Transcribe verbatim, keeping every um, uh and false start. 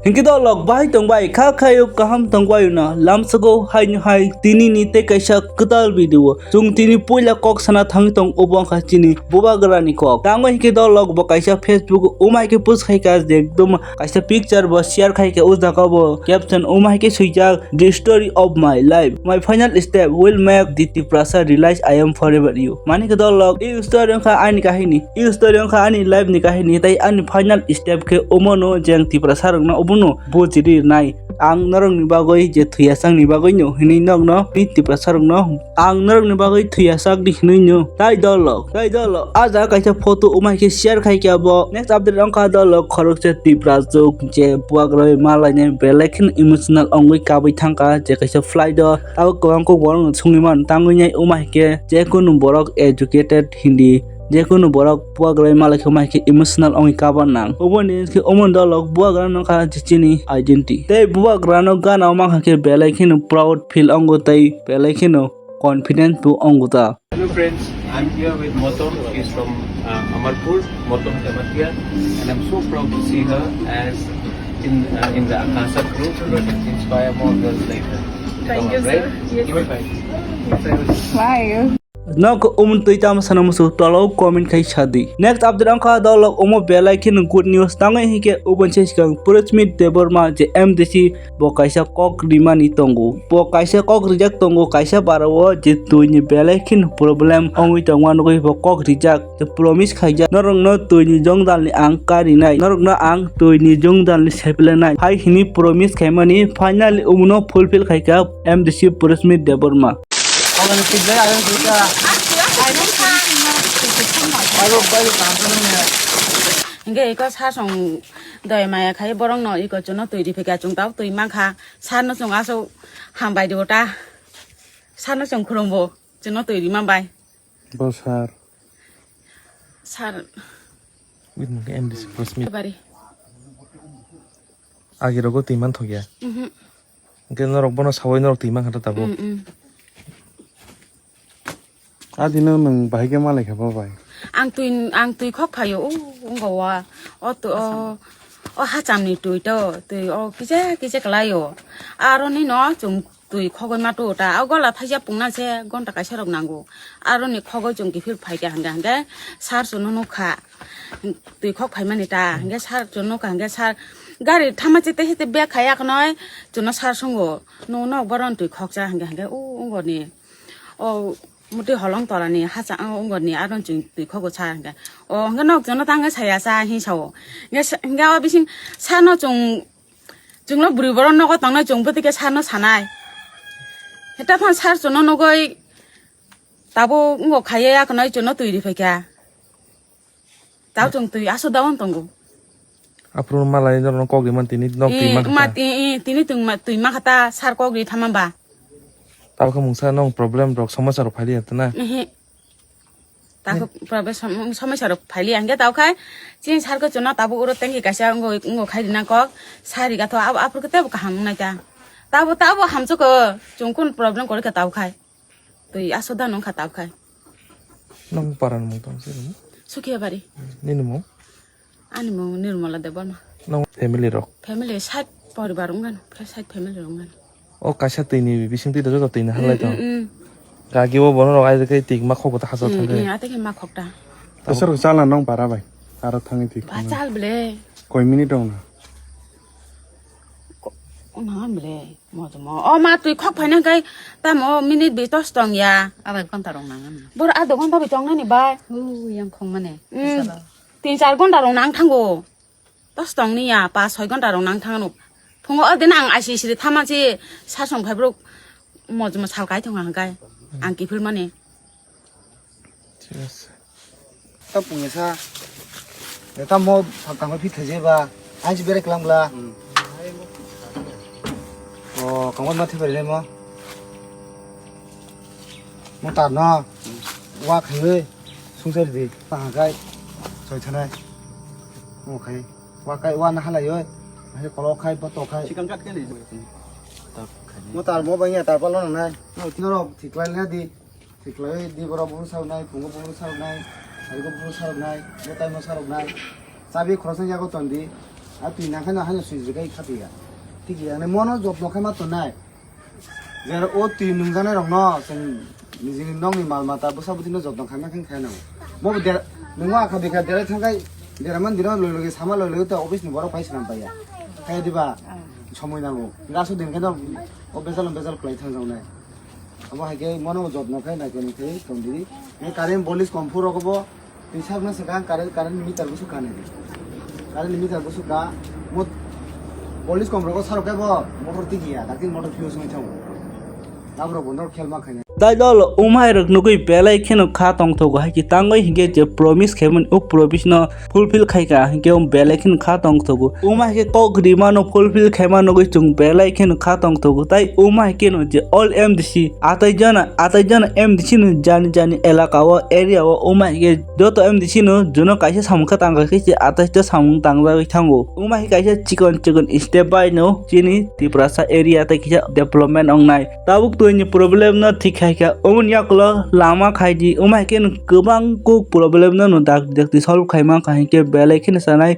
Hinkhe dolok bahai tongbai kha khayo kaham tongbai no lamsogo haino hai tini ni tei kaisa kwtal video. Chwng tini puila kok sana thangwi tong obo wngkha chini bubagrani kok. Tamo hinkhe dolok bo kaisa Facebook umai khe post khaikha je ekdom kaisa picture bo share khaikha o jaga bo caption umai khe swijak the story of my life. My final step will make the Tiprasa realize I am forever you. Mani khe dolok i story wngkha ani kahini. I story wngkha ani life ni kahini tei ani final step khe omono je ang Tiprasa rokno obono bujiri nai. Ang norokni bagwi je thwiya changni bagwino hinwi nokno ni Tiprasa rokno ang norokni bagwi thwiya chakdi hinwi no. Tai dolok, tai dolok. A jaga kaisa photo umai khe share khai khe abo. Next update wngkha dolok khoroksa Tiprasuk je buagroi malainai belai kheno emotional wngwi kabwi thangkha je kaisa flight o. Abo kwbang kok borokno sungwi man tangwi nai umai khe je kunu borok educated hindi. Jekunu borok bubagra malai khe mai khe emotional wngwi kabar nang. Oboni hwnke omo dolok bubagra nokha je chini identity. Tei bubagra no gana o mankha khe belai kheno proud feel wngo tei belai kheno confidence bo wngo ta. Hello friends, I'm here with Motom. He's from uh, Amarpur, Motom Jamatia, and I'm so proud to see her as in uh, in the Akasa group. Let's inspire more girls like her. Thank you, sir. Yes. Give it five. Smile. Nok umtwi tamo sana musu tolo comment khai sadi. Next update wngkha dolok omo belai kheno good news tangwi hinkhe ubon se sikang Purushmit Debbarma je M D C bo kaisa kok rimani tongo. Bo kaisa kok rijak tongo kaisa bara o je twi ni belai kheno problem wngwi tongma nugwi bo kok rijak je promise khaijak norokno twi ni jongdal ni ang karinai norokno ang twi ni jongdal ni seplenai hai hini promise khaimani finally umuno fulfill khaikha M D C Purushmit Debbarma. Hingke iko sasong doi maya khai borok no iko chuno twi riphaikha chwng tabuk twi mankha sano chwng aswk hambai rio ta sano chwng khulumbo chuno twi rima bai. Bo sar. Sar. Wait, mungkin M D C Purushmit. Bari. Agi rogo twi man thokya. Mhm. Hingke norok bono sawi norok twi mankha ta tabuk. Mm, mm. Adino nwng bahai khe malai kha bo bai. Ang twi, ang twi khok phaio, o, wngkha wa. O twi, o, o hacham ni twi to, twi o kisa, kisa kwlai o. Aro ni no chwng twi khogwi ma tu ta. O gola thaisa pungna se gonta kaisa rok nango. Aro ni khogwi chwng kiphil phai kha hingkha hingkhe sar chwng no nukha. Twi khok phaimani ta, hingke sar chwng nukha, hingke sar gari thama chete chete bag khai akhonoi chwngno sar sungo, "Nwng nok boron twi khokcha," hingke, hingke o ungoni o muti holong torani hacha o ungoni aron chwng twi khogo sar hingke, o hingke nok chwngno tangwi saya cha hin sao, hingke sa-, hingke o bising sarno chwng, chwngno bwrwi borok nogo tongnai chwng bwtwi khe sarno sanai, heta phano sar chwngno nugwi tabuk ungok khaiya akhonoi chwngno twi riphaikha. Tao chwng twi aswk daon tongo. Aphuru malai norokno kok rimani tini nok twi Eh, mankha ma ta. Ti-, eh, tini twi ma-, twi mankha ta sar kok ri thama ba. Tao khe mungsa nong problem rok somosya rok phailiya tana. Ehe. Ta khe problem som-, somosya rok phailiya hingke tao khai. Chini sar khe chwngno tabuk uro tengki kaisa wngwi, wngwi khai rina kok. Sari gatho abo aphuru khe tebo kaham wngnai ta. Tabo, tabo hamjwk khe chwng kun problem kwrwi khe tao khai. Twi aswk da nung kha tabkhai. Nang para ni mung tang se rwmo? Sukhiya bari. Nini mung? Ani mung Nirmala Debbarma. Nang family rok? Family side poribar wngkha no, side family rok wngkha no. O kaisa twi ni bising twi da joto twi ni halai tong. Mm, mm. Gagi o bono rok ai khe twi ma khok bo ta hajak thang khe. Mm, mm, ate khe ma khok ta. Bwswk rok chala nang para bai. Aro thangwi twi. Ba chal ble. Koi minute rok na? Ko-, nang ble. Mojomo. O ma twi khok phaina hwnkhe tamo minute bi tos tong ya. Abai ghonta rok nang ano. Bor a do ghonta bi tong nani bai. Hu yang khong mane. Mm. Salo. Tin char ghonta rok nang thango. Tos tong ni ya, pas soi ghonta rok nang thang ano. Phungo o din ang I C C ri thama si sasong phai bro mojomo sal kai thong ang kai. Ang kiphil mani. Thik ase. Ta pungya sa. Eta mo phak tangma phi thaje ba. Aji bere klang bla. Hmm. O, kangma ma thibari mo. Mo tar no. Hmm. Wa khaye. Sungsar di. Ta ha kai. Soi thanai. Mo khai. Wa kai wa na halai oi. Hai kolo khai bo to khai. Sikang kat kene. Ta khai. Mo tar mo bang ya tar palo nai. No tino ro thiklai le di. Thiklai di borok bumung saunai, phungo bumung saunai. Hariko bufru sarok nai, bo taimo sarok nai. Chabi khoroksa yago tondi. A twi nangkhe no haino swijwk kai khatiya. Tiki yang mono jotno khai ma tonai. Jera o twi nungjanai rokno chwng nijini nokni mal mata bwsa bwtwino jotno khaima khe khainai. Mo der nungo akha bikha derai thangkai deraman dino loi loi sama loi loi ta office ni borok phai swnam paiya. Khai diba somoi nango. Gaso din khe no o bejal bejal kwlai thangjaknai. Abo hai khe mono jotno khai nai khe nai khe tongdi. Ni current bolis kom phuro ko bo twi sabna se kang current current meter busu kane. Current meter busu ka mo bolis kom rogo sarok khe bo motor tigiya, dakin motor fuse ngai thango. Tabro bondo khel ma khaina. Tai dol umai rok nugui belai kheno kha tongthogo hai ki tangoi hinge je promise khaimani o promise no fulfill khaika hinke um belai kheno kha tongthogo. Uma hai khe kok rima no fulfill khaima nugui chung belai kheno kha tongthogo. Tai uma hai kheno je all M D C atai jana, atai jana M D C no jani jani elaka o area o uma hai khe joto M D C no juno kaisa samung kha tangkha khe se atai to samung tangjagui thango. Uma hai kaisa chikon chikon step bai no chini Tiprasa area tai kisa development wngnai. Tabuk twi ni problem no thik khai kha. Umuni yakulo lama khai di. Uma hai khe kwbang kuk problem no no dak dak solve khaima kha hinkhe belai kheno sanai.